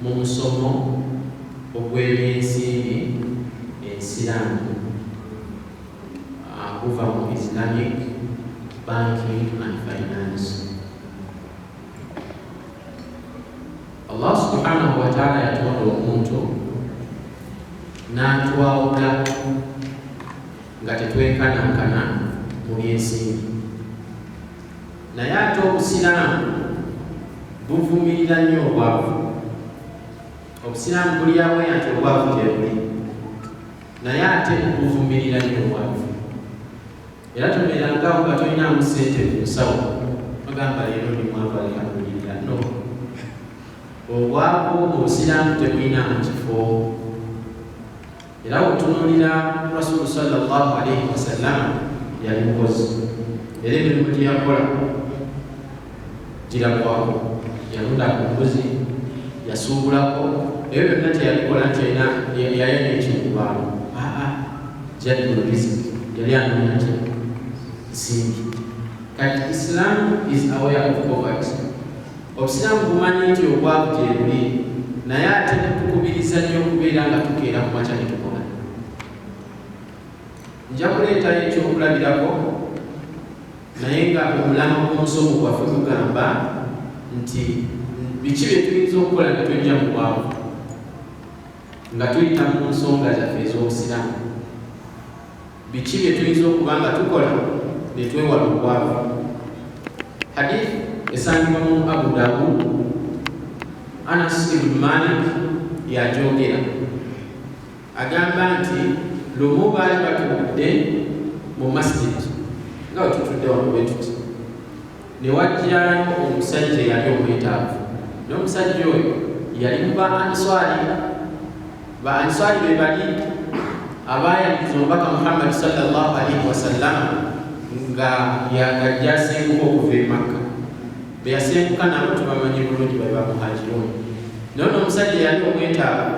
Mu musomo ogw'ebyensimbi ensiraamu guva mu Islamic Banking and Finance. Allah subhanahu wataala yatonda omuntu n'atwawula nga tetwenkanankana mu byensimbi, naye ate Obusiraamu buvumirira nnyo obwavu. Obusiraamu buli aweya nti obwavu gyebuli, naye ate buvumirira nnyo obwavu. Era tobeerangawo nga tolinaamu ssente mu nsawo ogamba, "Leero ndi mwavu, alhamdulillah." No, obwavu mu Busiraamu tebulinaamu kifo. Era wetunuulira Rasulu sallallahu alaihi wasallama, yali mukozi, era emirimu gye yakola girabwako. Yalunda ku mbuzi, yasuubulako. Ebyo byonna teyabikola nti yalina ekiwubaalo. Aa, jalibul riziki, yali anoonya ki? Nsimbi. Kati Islam is aware of poverty. Obusiraamu bumanyi nti obwavu gyebuli, naye ate butukubiriza nnyo okubeera nga tukeera ku makya ne tukola. Nja kuleetayo ekyokulabirako, naye nga omulamwa gw'omusomo gwaffe gugamba nti biki bye tuyinza okukola ne twejja mu bwavu nga tuyita mu nsonga zaffe ez'obusiraamu? Biki bye tuyinza okuba nga tukola ne twewala obwavu? Hadith esangibwa mu Abu Dawud, Anas ibn Malik yajogera, agamba nti lumu baali batudde mu masjid nga we tutudde wano bwe tuti, ne wajjayo omusajja eyali omwetaavu. N'omusajja oyo yali mu ba Answali. Ba Answali be bali abaayaniza Omubaka Muhammadi sallallahu alaihi wasallama nga yagajja asenguka okuva e Makka. Be yasenguka nabo tubamanyi bulungi, babe Bamuhajiruni. Naye ono omusajja yali omwetaavu,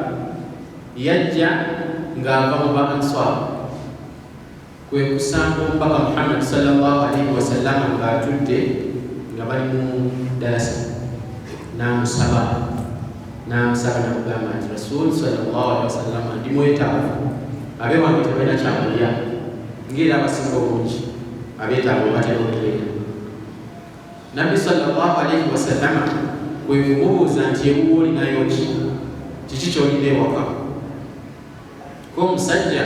yajja ng'ava mu ba Answar, kwe kusanga Omubaka Muhammadi sallallahu alaihi wasallama ng'atudde nga bali mu dalasa, n'amusaba n'amusaba namugamba nti, "Rasul sallallahu alaihi wasallama, ndi mwetaavu, abe wange tebalina kyakulya," ngaera abasinga obungi abeetaavu batera okubeera. Nabbi sallallahu alaihi wasallama kwe kumubuuza nti, "Ewuwo olinayo ki? Kiki kyolina ewaka?" Ko omusajja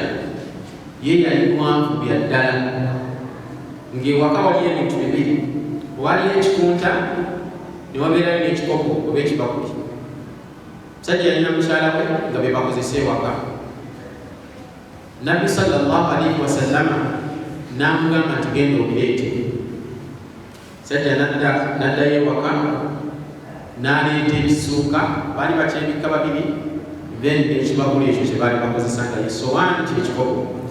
ye yali mwavu bya ddala, ng'ewaka waliyo ebintu bibiri: waliyo ekikunta ne wabeerayo n'ekikopo oba ekibakuli. Omusajja yalina mukyala we nga be bakozesa ewaka. Nabbi sallallahu alaihi wasallama n'amugamba nti, "Genda obireete." Sajja naddayo ewaka n'aleeta ekisuuka, baali bakyebikka babiri, then ekibakuli ekyo kye baali bakozesa nga yesowaani kyekikopo.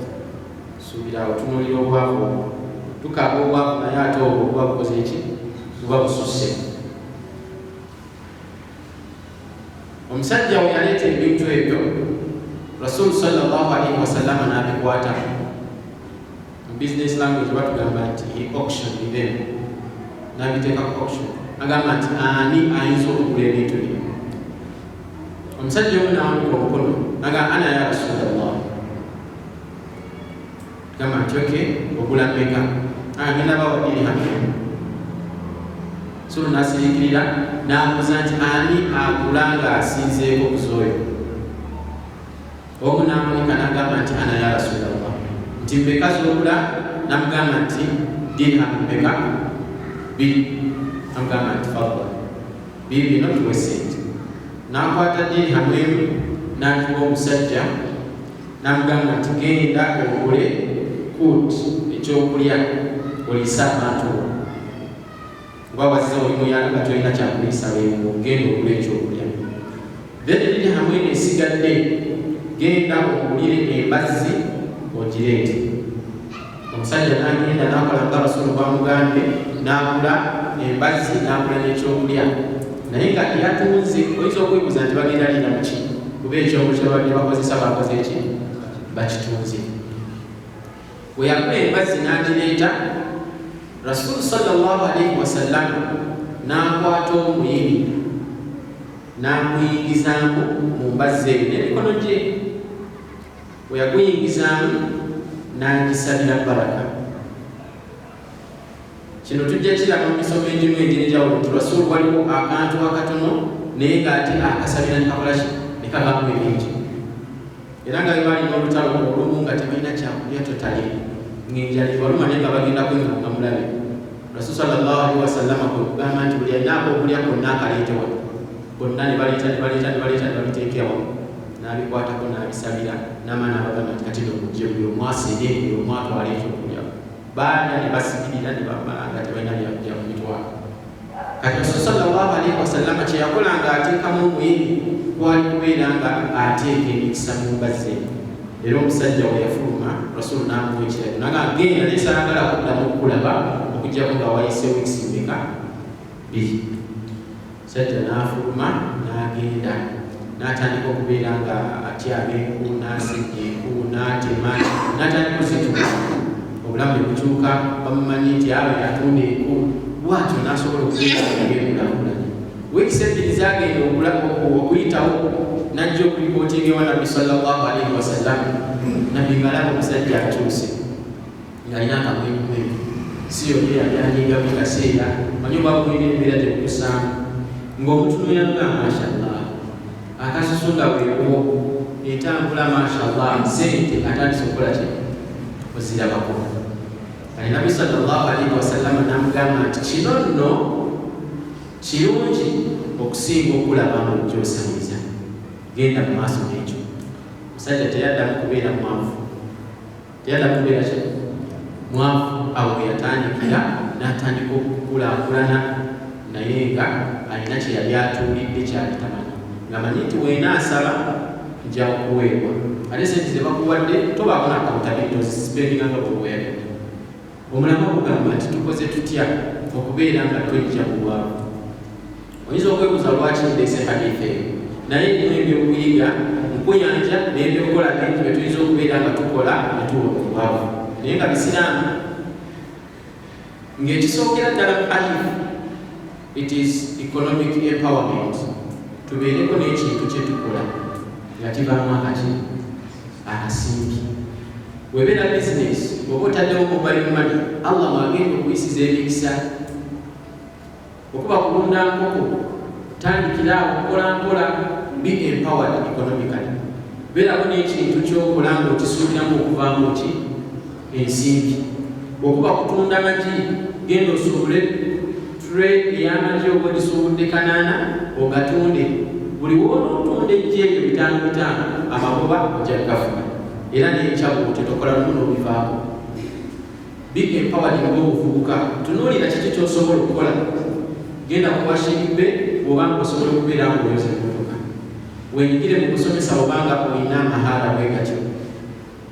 Suubira awo tunuulira obwavu obwo, tukaaba obwavu, naye ate obwo buba bukoze eki? Buba bususse. Omusajja we yaleeta ebintu ebyo, Rasulu sallallahu alaihi wasallama n'abikwata. Mu business language batugamba nti he auctioned them, n'abiteeka ku auction, agamba nti, "Ani ayinza okugula ebintu bino?" Omusajja omu n'awanika omukono, naga, "Ana ya Rasulallah." Gamba nti, "Okay, ogula mmeka?" "Agenda bawa dirham." Sulu n'asiriikirira n'abuuza nti, "Ani agula ng'asinzeeko kuzooyo?" Omu n'amunika n'agamba nti, "Ana ya Rasulallah." Nti, "Mmeka z'ogula?" N'amugamba nti, "Dirham mmeka?" "Biri." Amugamba nti, "Fadda, biri bino, tuwe sente." N'akwata dirhamu emu n'agiwa omusajja, n'amugamba nti, "Genda ogule kut ekyokulya oliise abantu bo. Kuba wazze oli muyala nga tolina kyakuliisa beewo, genda ogule ekyokulya. Then dirhamu eno esigadde, genda ogulire embazzi ogireete." Omusajja n'agenda n'akola nga Rasulu bwamugambye, n'agula embazzi, n'agula n'ekyokulya, naye nga yatunze. Oyinza okwebuuza nti bagenda liira muki, kuba ekyombo kyebabadde bakozesa bakoze eki? Bakitunze. Bwe yagula embazzi n'agireeta, Rasulu sallallahu alaihi wasallama n'akwata omuyini. N'aguyingizaamu mu mbazzi eyo n'emikono gye. Bwe yaguyingizaamu, n'agisabira baraka. Kino tujja kiraba mu misomo egimu egy'enjawulo nti Rasuulu waliwo akantu akatono, naye ng'ate akasabira ne kakola ki? Ne kavaamu ebingi. Era nga bwe balina olutalo olumu nga tebalina kyakulya totally, ng'enjala ebaluma, naye nga bagenda kwenganga mulabe, Rasul sallallahu alaihi wasallama kwe kugamba nti buli alinaako okulya konna akaleetewa. Bonna ne baleeta, ne baleeta, ne baleeta, ne babiteeka awamu. N'abikwatako, n'abisabira n'amaani, abagamba nti kati no mujje, buli omu asere, buli omu atwale ekyokulya. Baalya ne basigirira ne bamala nga tebalina byakulya mu mitwalo. Kati Rasul sallallahu alaihi wasallama kye yakola nga ateekamu omuyini kwali kubeera nga ateeka emikisa mu mbazzi. Era omusajja we yafuluma, Rasulu n'amuwa ekiragiro naga genda, naye saagala kuddamu okulaba okuggyako nga wayise weeks mmeka? 2. Musajja n'afuluma n'agenda, n'atandika okubeera nga atyaba enku, n'asejja enku, n'atema, n'atandika ozituka. Obulamu ne bukyuka, bamumanyi nti awo yatunda enku. Bwatyo n'asobola okubeera nga yeekulaakulanya. Weeks 2 zagenda okuyitawo, najja okuripootinga ewa Nabbi sallallahu alaihi wasallam. Nabbi ng'alaba omusajja akyuse, ng'alina akamwenyumwenyu, si yoli yali anyiga buli kaseera. Manyi oba mulina embeera gye bukusaamu ng'omutunuulira nga mashallah, akasusu nga bwebwo, entambula mashallah, sente atandise okukola ki? Ozirabako. Kale Nabbi sallallahu alaihi wasallama namugamba nti kino nno kirungi okusinga okulaba nga ojja osabiriza, genda mu maaso n'ekyo. Musajja teyaddamu kubeera mwavu, teyaddamu kubeera ki? Mwavu. Awo we yatandikira n'atandika okukulaakulana, naye nga alina kye yali atuulidde kyali tamanyi, ng'amanyi nti weena asaba nja kuweebwa. Ate sente ze bakuwadde tobaako n'accountability, ozisipendinga nga bwe weyagadde. Omulamwa gugamba nti tukoze tutya okubeera nga twejja mu bwavu? Oyinza okwebuuza lwaki ndeese hadith eyo, naye erimu ebyokuyiga nkuyanja n'ebyokukola bingi bye tuyinza okubeera nga tukola ne tuwona obwavu, naye nga bisiraamu. Ng'ekisookera ddala mu hadith, it is economic empowerment. Tubeereko n'ekintu kye tukola nga kivaamu akaki? Akasimbi. Webeera bizinesi oba otaddewo mobile money, Allah mwagenda okuyisiza emikisa. Okuba kulunda nkoko, tandikira awo mpola mpola. Be empowered economically. Beerako n'ekintu kyokola ng'okisuubiramu okuvaamu ki? Ensimbi. Okuba kutunda magi, genda osuubule tray ey'amagi, oba ogisuubudde kanaana, ogatunde. Buli woona otunda eggi eryo bitaano bitaano, amagoba ojja kugafuna. Era n'enkya bwotyo tokola lumu n'obivaako. Be empowered ng'omuvubuka. Tunuulira kiki kyosobola okukola. Genda ku washing bay bw'obanga osobola okubeera ng'oyoza emmotoka. Wenyigire mu kusomesa obanga olina amahaala bwe gatyo.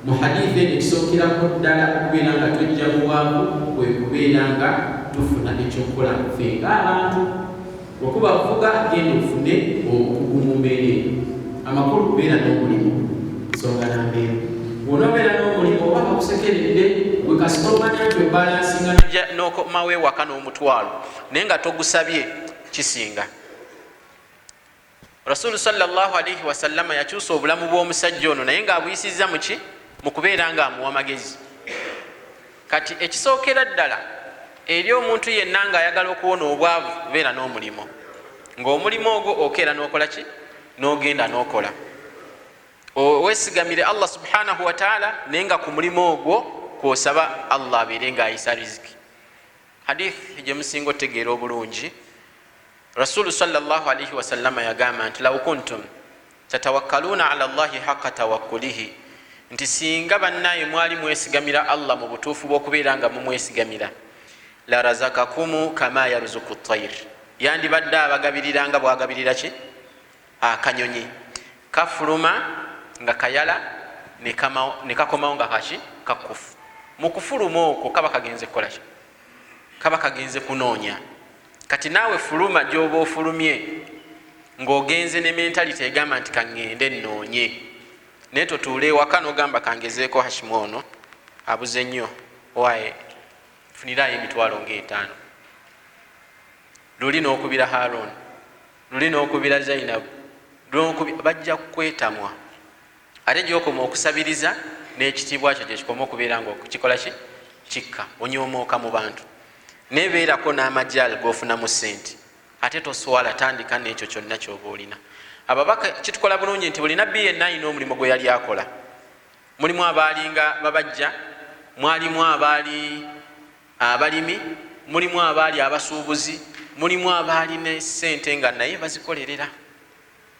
Mu hadithi eno, ekisookerako ddala okubeera nga twejja mu bwavu kwe kubeera nga tufuna ekyokukola ffe ng'abantu. Okuba vuga, genda ofune obukugu mu mbeera eyo. Amakulu, kubeera n'omulimu, nsonga nambeera. Bw'onoobeera n'omulimu oba bakusekeredde, gwe kasita omanya nti obalansinga n'okomawo ewaka n'omutwalo, naye nga togusabye, kisinga. Rasulu sallallahu alaihi wasallama yakyusa obulamu bw'omusajja ono, naye ng'abuyisizza muki? Mu kubeera ng'amuwa magezi. Kati ekisookera ddala eri omuntu yenna ng'ayagala okuwona obwavu, beera n'omulimu, ng'omulimu ogwo okeera n'okola ki? N'ogenda n'okola, weesigamire Allah subhanahu wataala, naye nga ku mulimu ogwo kwosaba Allah abeere ng'ayisa riziki. Hadith gye musinga otegeera obulungi, Rasulu sallallahu alaihi wasallama yagamba nti law kuntum tatawakkaluuna ala llahi haqa tawakkulihi, nti singa bannaye mwali mwesigamira Allah mu butuufu bw'okubeera nga mumwesigamira, la razakakumu kama yaruzuku tayir, yandibadde abagabirira nga bwagabirira ki? Akanyonyi. Kafuluma nga kayala, ne kakomawo nga kaki? Kakufu. Mu kufuluma okwo kaba kagenze kukolaki? Kaba kagenze kunoonya. Kati naawe fuluma gyoba ofulumye ng'ogenze ne mentality egamba nti kaŋŋende nnoonye, naye totuula ewaka n'ogamba kangezeeko Hashimu ono abuze nnyo, waye funirayo emitwalo ng'etaano luli n'okubira Haron. Luli n'okubira Zainabu, bajja kukwetamwa. Ate gyokoma okusabiriza n'ekitiibwa kyo gyekikoma okubeera nga okukikola ki kikka, onyoomooka mu bantu. Nebeerako n'amajaali g'ofunamu ssente, ate toswala, tandika n'ekyo kyonna ky'oba olina. Ababaka kitukola bulungi nti buli nabbi yenna alina omulimu gwe yali akola. Mulimu abaalinga babajja, mwalimu abaali abalimi, mulimu abaali abasuubuzi, mulimu abaali ne ssente nga naye bazikolerera.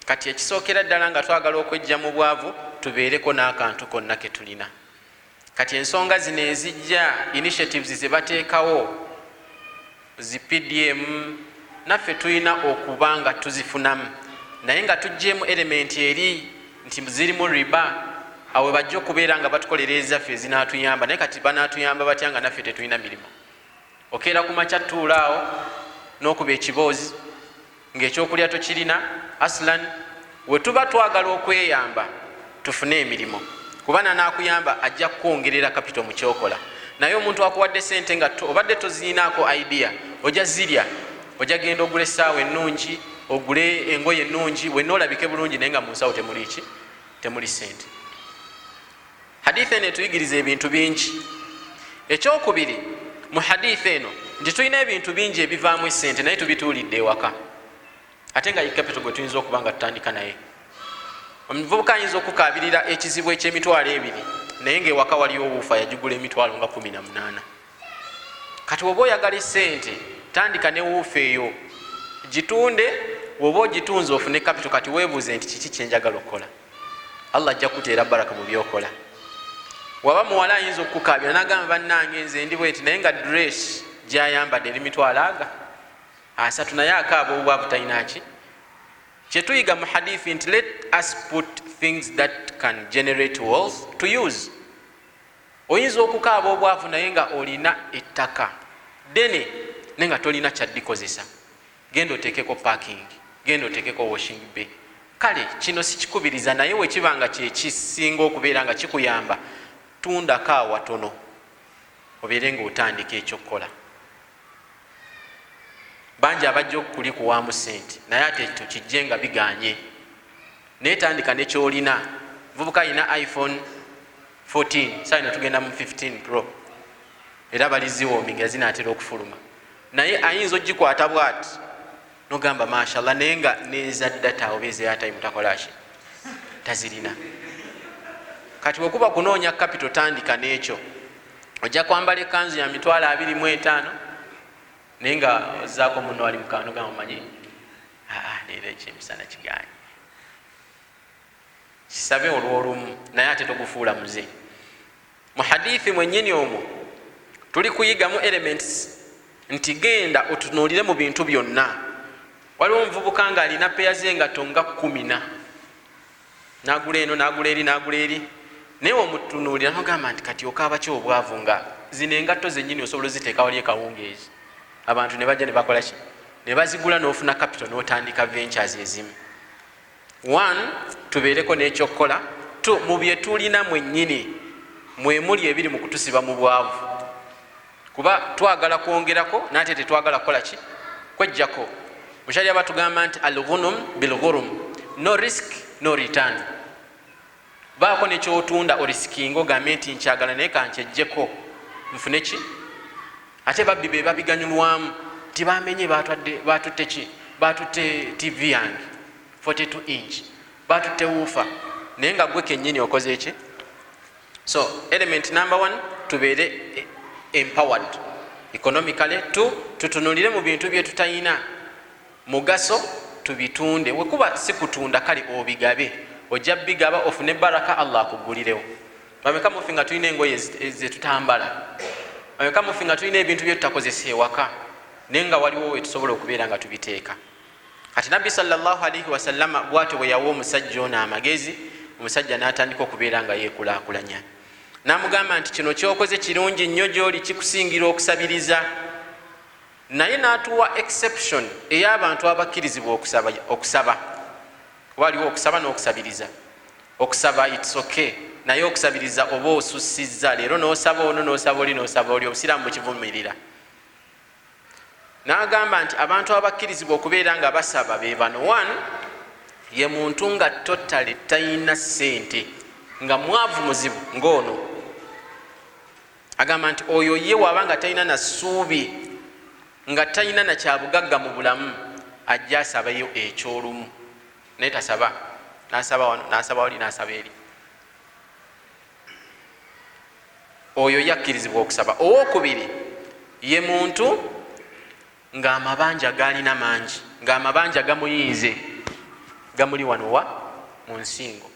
Kati ekisookera ddala nga twagala okwejja mu bwavu, tubeereko n'akantu konna ke tulina. Kati ensonga zino ezijja, initiatives ze bateekawo zi PDM, naffe tulina okuba nga tuzifunamu, naye nga tuggyeemu element eri nti zirimu riba. Awo bajja okubeera nga batukolera ezaffe ezinaatuyamba. Naye kati banaatuyamba batya nga naffe tetulina mirimu? Okeera ku makya, tuula awo n'okuba ekiboozi ng'ekyokulya tokirina. Aslan we tuba twagala okweyamba, tufune emirimu, kuba nanaakuyamba ajja kukwongerera capital mu kyokola. Naye omuntu akuwadde sente nga obadde toziyinaako idea, ojja zirya, ojja genda ogula essaawa ennungi, ogule engoye ennungi, wenna olabike bulungi, naye nga mu nsawo temuli ki? Temuli sente. Hadithi eno etuyigiriza ebintu bingi. Ekyokubiri mu hadithi eno nti tulina ebintu bingi ebivaamu esente, naye tubituulidde ewaka, ate nga capital gwe tuyinza okuba nga tutandika naye. Omuvubuka ayinza okukabirira ekizibu eky'emitwalo 20, naye nga ewaka waliyo woofer yagigula emitwalo nga 18. Kati oba oyagala esente, tandika ne woofer eyo, gitunde. Woba ogitunze, ofune capital. Kati weebuuze nti kiki kyenjagala okukola? Allah ajja kuteera baraka mu byokola. Waba muwala ayinza okukukabira nagamba, "Bannange, nze ndi bweti," naye nga dress gyayambadde eri mitwalo aga 30, naye akaaba obwavu, talinaki. Kyetuyiga mu hadithi nti let us put things that can generate wealth to use. Oyinza okukaaba obwavu naye nga olina ettaka ddene, naye nga tolina kyaddikozesa. Genda oteekeko parking, genda oteekeko washing bay. Kale kino sikikubiriza, naye wekiba nga kyekisinga okubeera nga kikuyamba, tundako awatono obeere nga otandika ekyokukola. Bangi abajja okuli kuwaamu sente, naye ate tokijje nga biganye. Naye tandika nekyolina. Muvubuka alina iPhone 14, saino tugenda mu 15 Pro, era baliziwominga zinatera okufuluma, naye ayinza ogikwata bwati nogamba mashallah, naye nga neza data oba eza airtime takolaki, tazirina. Kati wekuba kunoonya capital, tandika n'ekyo. Ojja kwambala ekanzu ya 25,000, naye nga ozaako muno ali mukano gamba, "Manyi leero ekyemisana kiganye." Kisabe olwolumu, naye ate togufuula muze. Mu hadithi mwennyini omwo tuli kuyigamu elements nti genda otunuulire mu bintu byonna. Waliwo omuvubuka nga alina peya z'engatto nga 14, nagula eno, nagula eri, nagula eri, naye omutunuulira nogamba nti kati okaaba ki obwavu nga zino engatto zennyini osobola oziteeka wali ekawungeezi, abantu ne bajja ne bakola ki, ne bazigula, n'ofuna capital n'otandika ventures ezimu. One, tubeereko n'ekyokukola. Two, mu bye tulina mwennyini mwemuli ebiri mu kutusiba mu bwavu, kuba twagala kwongerako nate tetwagala kukola ki? Kwejjako. Mukyali batugamba nti alghunum bilghurum, no risk, no return. Baako nekyotunda, orisikinga, ogambe nti nkyagala naye kankyejjeko nfune ki. Ate babbi be babiganyulwamu, tibamenye, batutte ki? Batutte TV yange 42 inch, batutte woofer, naye nga gwe kennyini okoze eki? So element number one, tubeere empowered economically. Two, tutunulire mu bintu bye tutayina mugaso, tubitunde. Wekuba si kutunda, kale obigabe, ojja bigaba ofune baraka, Allah akugulirewo. Bameka mufe nga tulina engoye zetutambala? Bameka mufe nga tulina ebintu byetutakozesa ewaka, naye nga waliwo wetusobola okubeera nga tubiteeka? Kati Nabbi sallallahu alaihi wasallama bwatyo bwe yawa omusajja ono amagezi, omusajja n'atandika okubeera nga yeekulaakulanya. N'amugamba nti kino kyokoze kirungi nnyo gy'oli, kikusingira okusabiriza. Naye n'atuwa exception ey'abantu abakkirizibwa okusaba, kuba waliwo okusaba n'okusabiriza. Okusaba it's okay, naye okusabiriza oba osussizza. Leero n'osaba ono, n'osaba oli, n'osaba oli, obusiraamu bukivumirira. N'agamba nti abantu abakkirizibwa okubeera nga basaba be bano. One, ye muntu nga totally talina ssente, nga mwavu muzibu ng'ono. Agamba nti oyo ye waba nga talina na ssuubi, nga talina na kyabugagga mu bulamu, ajja asabayo ekyolumu, naye tasaba, n'asaba wano, n'asaba wali, n'asaba eri. Oyo yakkirizibwa okusaba. Owokubiri ye muntu ng'amabanja g'alina mangi, ng'amabanja gamuyinze, gamuli wano wa mu nsingo,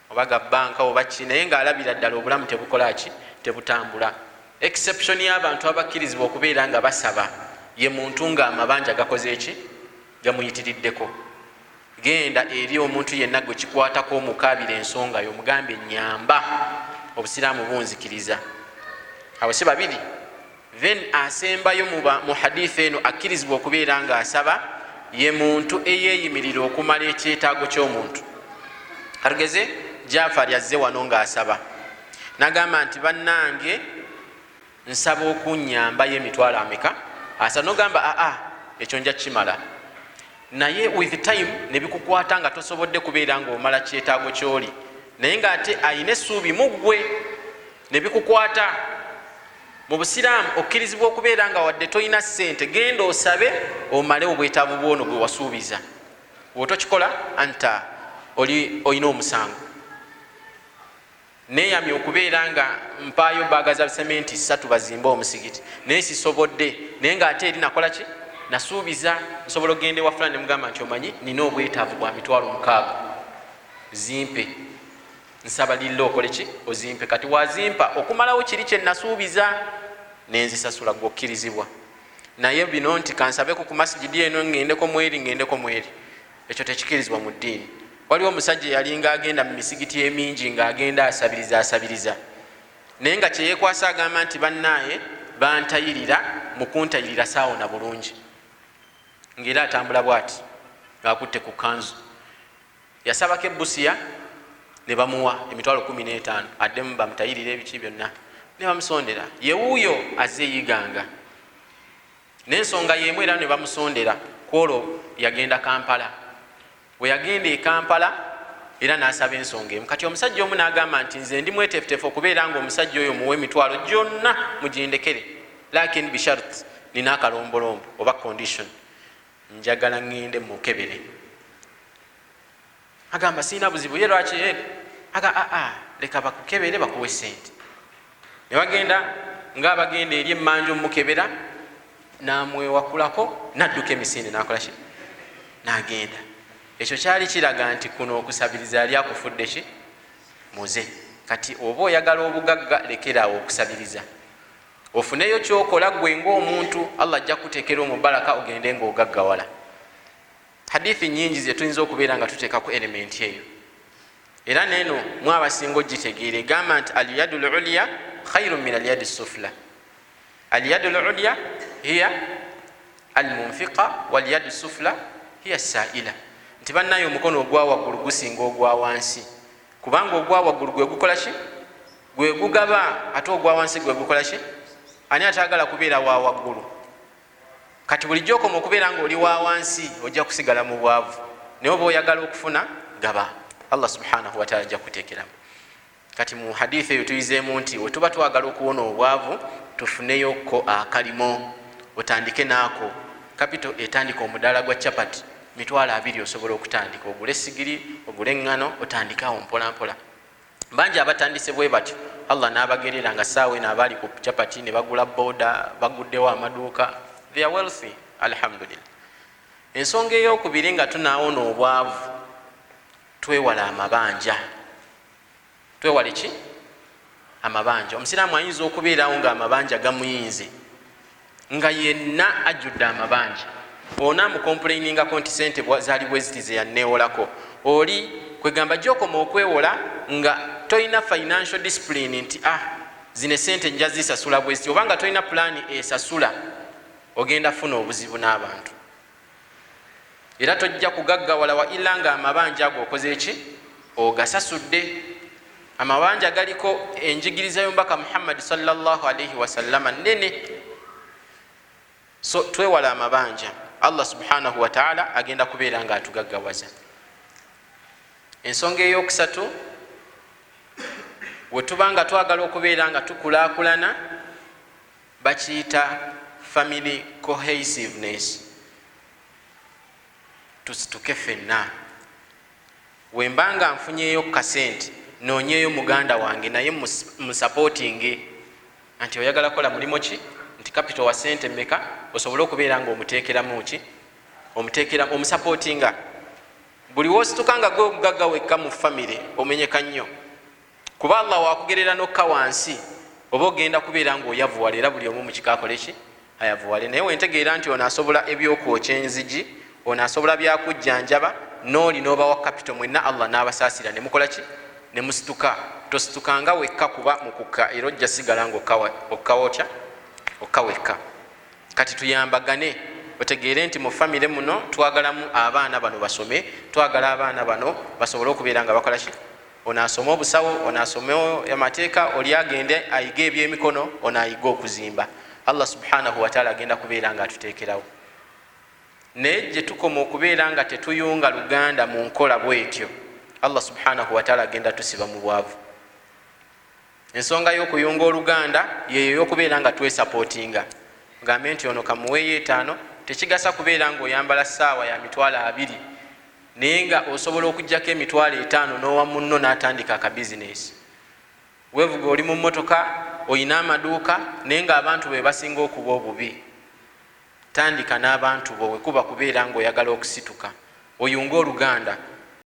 oba ga banka oba ki, naye ng'alabira ddala obulamu tebukola ki, tebutambula. Exception y'abantu abakkirizibwa okubeera nga basaba ye muntu ng'amabanja gakoze ki, gamuyitiriddeko. Genda eri omuntu yenna gwe kikwatako omukaabira ensonga yo, omugambe nyamba, obusiraamu bunzikiriza. Abo si babiri. Then asembayo mu hadith eno akkirizibwa okubeera ng'asaba ye muntu eyeeyimirira okumala ekyetaago ky'omuntu. Katugeze Jafari azze wano ng'asaba, n'agamba nti bannange nsaba okunnyambayo emitwalo ameka, asaba, n'ogamba aa ekyo nja kimala, naye with time ne bikukwata nga tosobodde kubeera ng'omala kyetaago ky'oli, naye ng'ate ayina essuubi mu ggwe ne bikukwata. Mu busiraamu okkirizibwa okubeera nga wadde tolina ssente, genda osabe omale obwetaavu bwono gwe wasuubiza. Bw'otokikola anta oli olina omusango. Neeyamye okubeera nga mpaayo baaga za sementi 3 bazimbe omusigiti, naye sisobodde, naye ng'ate eri nakola ki, nasuubiza. Nsobola okugenda ewa fulani ne mugamba nti omanyi nina obwetaavu bwa mitwalo 6, zimpe, nsaba lilla okole ki, ozimpe. Kati wazimpa okumalawo kiri kye nasuubiza nenzisasula, gwe okkirizibwa. Naye bino nti kansabeko ku masijidi eno ŋŋendeko mweri, ŋŋendeko mweri, ekyo tekikirizibwa mu ddiini. Waliwo omusajja eyalinga agenda mu misigiti emingi ng'agenda asabiriza asabiriza, naye nga kyeyeekwasa agamba nti bannaaye bantayirira, mu kuntayirira saawona bulungi, ng'era atambula bw'ati ng'akutte ku kanzu. Yasabako ebbusiya ne bamuwa emitwalo 15 addemu bamutayirire ebiki byonna ne bamusondera. Ye wuuyo azze yiganga n'ensonga y'emu era ne bamusondera. Ku olwo yagenda Kampala. Bwe yagenda e Kampala era n'asaba ensonga emu. Kati omusajja omu n'agamba nti nze ndi mweteefuteefu okubeera ng'omusajja oyo muwe emitwalo gyonna mugindekere, lakin bishart, nina akalombolombo oba condition, njagala ŋŋende mukebere. Agamba sirina buzibu, ye lwaki? Aga aa leka bakukebere bakuwe ssente. Ne bagenda ng'abagenda eri emmanja omukebera, n'amwewakulako n'adduka emisinde n'akola ki, n'agenda. Ekyo kyali kiraga nti kuno okusabiriza yali akufudde ki, muze. Kati oba oyagala obugagga, lekeraawo okusabiriza, ofuneyo kyokola gwe ng'omuntu, Allah ajja kukuteekera omubaraka ogende ng'ogaggawala. Hadithi nyingi ze tuyinza okubeera nga tuteekako elementi eyo, era neeno mu abasinga ogitegeera egamba nti alyadu lulya khairu min alyadi sufla. Alyadu lulya hiya almunfiqa walyadu sufla hiya saila, nti bannaye omukono ogwa waggulu gusinga ogwa wansi, kubanga ogwa waggulu gwe gukola ki, gwe gugaba, ate ogwa wansi gwe gukola ki. Ani ataagala kubeera wa waggulu? Kati bulijjo okoma okubeera ng'oli wa wansi, ojja kusigala mu bwavu, naye oba oyagala okufuna gaba, Allah subhanahu wataala ajja kukuteekeramu. Kati mu hadithi eyo tuyizeemu nti we tuba twagala okuwona obwavu, tufuneyoko akalimo, otandike naako kapito. Etandika omudaala gwa chapati, mitwalo 20 osobola okutandika, ogule esigiri, ogule eŋŋano, otandike awo mpola mpola. Bangi abatandise bwe batyo, Allah n'abagerera nga saawa eno abaali ku chapati ne bagula boda, baguddewo amaduuka, they are wealthy, alhamdulillah. Ensonga eyokubiri nga tunaawona obwavu, twewala amabanja. Twewale ki? Amabanja. Omusiraamu ayinza okubeerawo ng'amabanja gamuyinze, nga yenna ajjudde amabanja. Ona amukomplainingako nti sente zaali bwe ziti ze yanneewolako, oli kwegamba gy'okoma okwewola nga tolina financial discipline nti zino esente nja zisasula bwe ziti, oba nga tolina pulaani esasula, ogenda funa obuzibu n'abantu, era tojja kugaggawala wa illa nga amabanja ago okoze ki, ogasasudde. Amabanja galiko enjigiriza y'omubaka Muhammad sallallahu alaihi wasallama nnene. So twewala amabanja. Allah subhanahu wataala agenda kubeera nga atugaggawaza. Ensonga eyokusatu, wetuba nga twagala okubeera nga tukulaakulana, bakiyita family cohesiveness. Tusituke ffenna. Wemba nga nfunyeyo kasente, noonyeyo muganda wange naye musupportinge nti oyagala kola mulimu ki, nti capital wa sente mmeka, osobole okubeera nga omuteekeramu ki, omuteekera, omusupportinga. Buli wosituka nga gwe omugagga wekka mu famire, omenyeka nnyo, kuba Allah wakugerera nokka wansi, oba ogenda kubeera nga oyavuwala, era buli omu mukika akole ki, ayavuwale. Naye wentegeera nti ono asobola ebyokwokya enzigi, ono asobola byakujjanjaba, nooli nobawa capital, mwenna Allah n'abasaasira ne mukola ki, ne musituka. Tositukanga wekka, kuba mukukka era ojja sigala nga okkawa otya, okka wekka. Kati tuyambagane, otegeere nti mu famire muno twagalamu abaana bano basome, twagala abaana bano basobole okubeera nga bakola ki. Ono asome obusawo, ono asome amateeka, oli agende ayige ebyemikono, ono ayige okuzimba. Allah subhanahu wataala agenda kubeera nga atuteekerawo. Naye gye tukoma okubeera nga tetuyunga luganda mu nkola bwetyo, Allah subhanahu wataala agenda tusiba mu bwavu. Ensonga y'okuyunga oluganda yeyo y'okubeera nga twesupportinga. Gambe nti ono kamuweeyo 5. Tekigasa kubeera ng'oyambala ssaawa ya 20,000, naye nga osobola okugjako 50,000 n'owa munno n'atandika akabizinesi. Weevuga oli mu mmotoka, oyina amaduuka, naye ng'abantu be basinga okuba obubi. Tandika n'abantu bo. Wekuba kubeera ng'oyagala okusituka, oyunge oluganda.